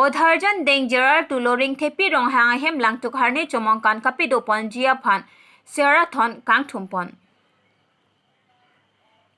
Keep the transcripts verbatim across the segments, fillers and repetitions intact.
Odharjan Dengjerar Tuloring Thepi Ronghang ahem Langtuk Harni Chomongkan kapido ponji aphan serathon kangthum pon.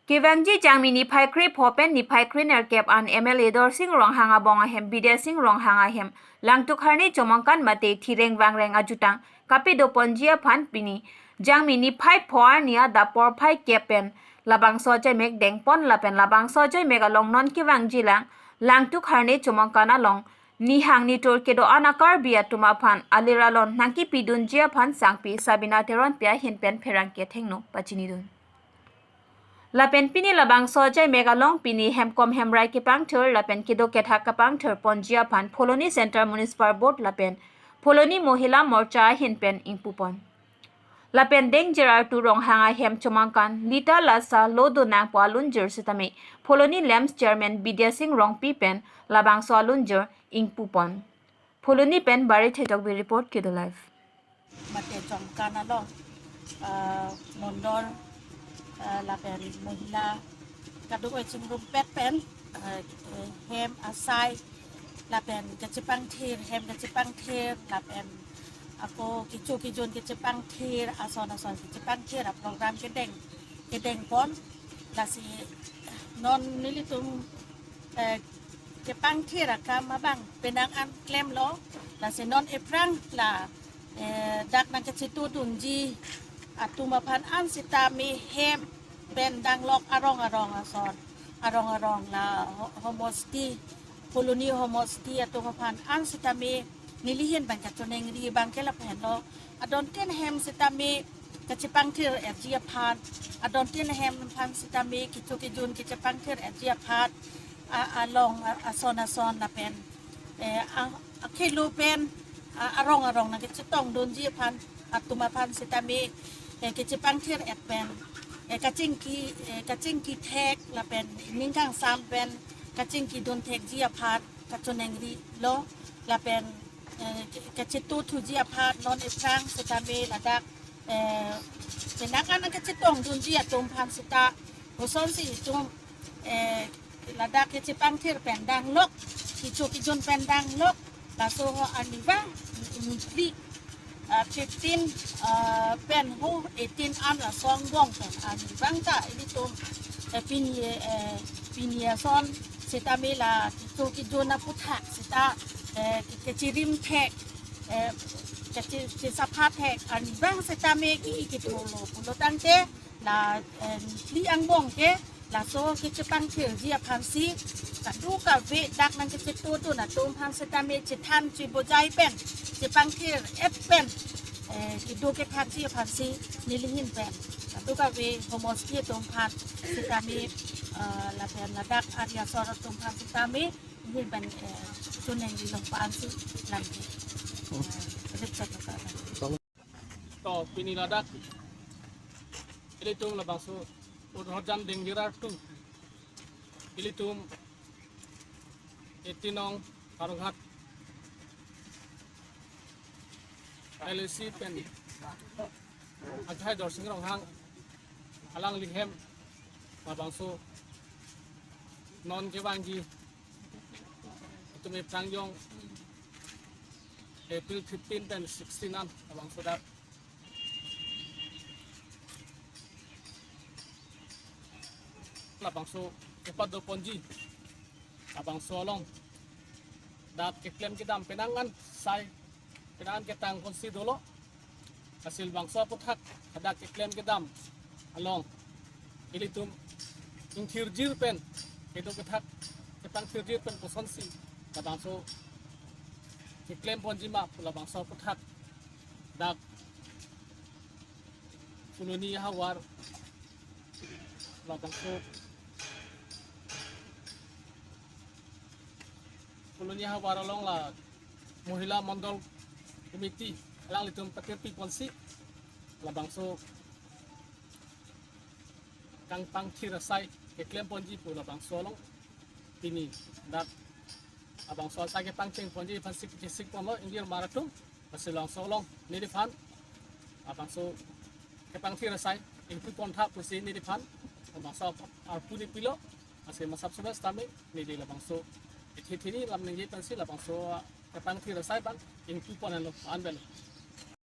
Kevangji Jangmi niphai krepho pen niphai krenerkep an M L A Dorsing Ronghang abong ahem Bidya Sing Ronghang ahem Langtuk Harni Chomongkan mate Thireng Vangreng ajutang kapido ponji aphan pini Jangmi niphai pho arni adap porphai kep pen labangso ajaimek dengpon lapen labangso ajaimek along non kevangji lang Langtuk Harni Chomongkan along nihang nitur kedo-an a-Karbi atum aphan alir alon nangkipidunji aphan sangpi Sabina Teronpi ahin pen pherangke thengno pachinidun. Lapen pini labangso ajaimek along pini hemkom hemrai kepangthir lapen kedo kethak kepangthir ponji aphan Phuloni Central Municipal Board lapen Phuloni Mohila Morcha ahin pen ingpu pon. Lapen Dengjerar Tu Ronghang ahem Chomongkan Lita Lasa lo do nangpo alunjir sitame Phuloni LAMPS Chairman Bidya Sing Rongpi pen labangso alunjir ingpu pon. Phuloni pen Bari Thedokbi report, Kedo Live. Mate Chomongkan along, ah, mondol, ah, lapen mohila kadokave chingrumpet pen, ah, eh, hem asai lapen kachepangthir, hem kachepangthir lapen ako kecho kejun kachepangthir, ason ason kachepangthir a-program kedeng, kedengpon. Lasi non nelitum, eh, kepangthir akam abang penang an klemlo. Lasi non ephrang la, eh, dak nangkachetudunji atum aphan an sitame hem pen danglok arong arong ason, arong arong la ho-, homosti, Phuloni homosti atum aphan an sitame nelihin bang kachonengri bang ke lapenlo. Adontin hem sitame kachepangthir-etji aphan, adontin hem aphan sitame kecho kejun kachepangthir-etji aphan, a-, along, a-, ason ason lapen, eh, a-, akhelo pen, a-, arong arong nangkachetongdunji aphan, atum aphan sitame, eh, kachepangthir-et pen, eh, kachingki, eh, kachingki thek lapen ning kangsam pen kachingkidun thekji aphan kachoningrilo lapen, eh, ke-, kachetuthuji aphan non ephrang sitame ladak, eh, penang an nangkachetongdunji atum aphan sita kosonsi itum, eh, ladak kachepangthir pen danglok, kecho kejun pen danglok, laso ho arnivang, mm, phli, ah, fifteen, ah, pen ho eighteen an laso angbong pen arnivang ta ilitum, eh, pini, eh, pini ason sitame la kecho kejun aputhak sita, eh, ke-, kachirim thek, eh, kachi-, kachesapha thek arnivang sitame ke-i ketholo pulo tangte la, eh, phli angbong ke laso kachepangthirji aphansi kadokave dak nangkachetudun atum aphan sitame chethan chebojai pen chepangthir-et pen, eh, kedo kethakji aphansi nelihin pen kadokave homosti atum aphan sitame, eh, lapen ladak ari asor atum aphan sitame nelihin pen, eh, choningri long pa ansi lamke, eh, ripchot ka. To pini ladak ilitum labangso Odharjan Dengjerar Tu, ilitum eighteen nong Howraghat L A C pen akhai Dorsing Ronghang alangli hem labangso non kevangji itum ephrang jong April fifteen pen sixteen an labangso dak labangso kepado ponji labangso along dak keklem kedam penang an sai penang an ketang ponsi dolo. Lasi labangso aputhak hadak keklem kedam along ilitum ingthirjir pen kedo kethak kepangthirjir pen kosonsi labangso keklem ponji ma pu labangso aputhak dak Phuloni havar labangso Phuloni havar along la Mohila Mondol Committee alanglitum patirpi ponsi labangso kangpangthir asai keklem ponji pu labangso along pini dak labangso asai kepangcheng ponji aphansi kesik ponlo ingjir mar atum. Lasi labangso along neliphan labangso kepangthir asai ingpu pontha pusi neliphan labangso arpu nepilo. Lasi masap sudas tame neli labangso Ithi thini lam ningje pensi labangso kepangthir asai abang ingpu pon lo, an belo.